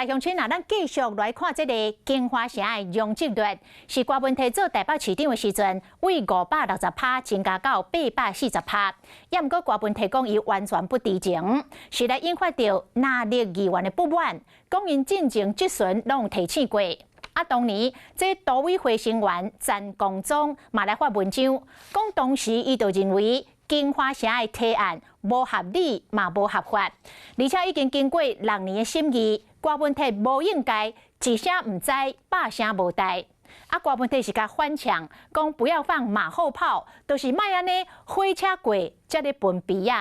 來鄉親啊，咱繼續來看這个京華城的容積率，是郭文泰做台北市長的時陣，為560趴增加到840趴。也毋過郭文泰講伊完全不知情，是來引發著藍綠議員的不滿，講𪜶進前質詢攏有提醒過。啊，當年這都委會成員陳光宗嘛來發文章，講當時伊就認為京華城的提案無合理嘛無合法，而且已經經過6年的審議。郭文泰無應該一聲毋知，百聲無代。啊，郭文泰是共反嗆，講不要放馬後炮，就是莫按呢火車過，才咧歕豺仔。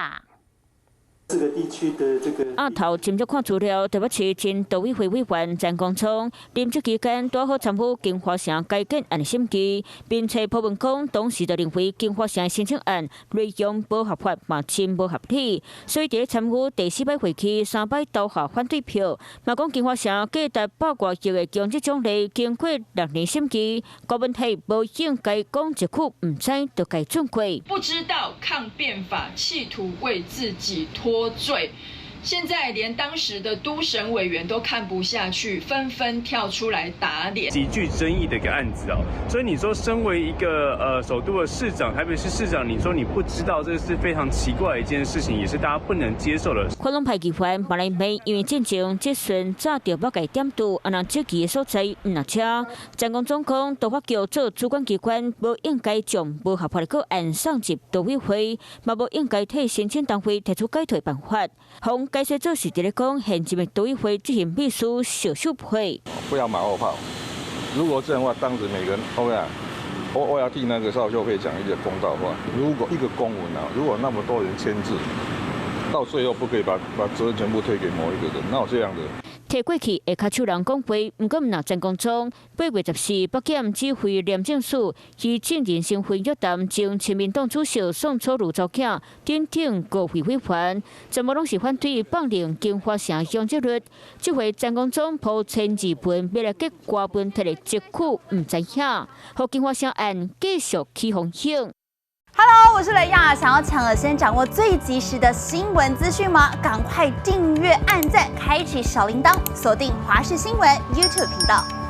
這個地區的這個阿頭斟酌看資料，台北市前都委會委員陳光聰，任職期間拄好參與京華城改建案的審議，並且鋪文講當時就認為京華城的申請案內容無合法嘛，真無合理，所以佇咧參與第四擺會期三擺投下反對票。嘛講京華城價值百外億的強制獎勵經過6年審議，郭文泰無應該講一句毋知就共准過。不知道抗辯法，企圖為自己脫罪，現在連當時的都審委員都看不下去，紛紛跳出來打臉。極具爭議的一個案子哦，所以你說身為一個首都的市長，台北市市長，你說你不知道，這是非常奇怪的一件事情，也是大家不能接受的。反黨派議員嘛來罵，因為進前質詢早就欲共點拄，啊若質疑的所在毋若遮。陳光總講，都發局做主管機關，無應該將無合法的個案送入都委會，嘛無應該替申請單位提出解套辦法。予解說做是佇咧講，現任的都委會執行秘書邵秀佩。不要馬後炮。如果這樣的話，當時每個人，OK 啊，我要替那個邵秀佩講一個公道話。如果一個公文啊，如果那麼多人簽字，到最後不可以把責任全部推給某一個人，哪有這樣的？提過去會跤手人講話，毋過毋若陳光聰8月14北檢指揮廉政署以證人身份約談前親民黨主席宋楚瑜查某囝等等國會委員，全部攏是反對放任京華城容積率。這回陳光聰鋪千字文，欲來激郭文泰的一句毋知影，予京華城案繼續起風險。 Hello，我是雷亞，想要搶先掌握最及時的新聞資訊嗎？趕快訂閱、按讚、開啟小鈴鐺，鎖定華視新聞 YouTube 頻道。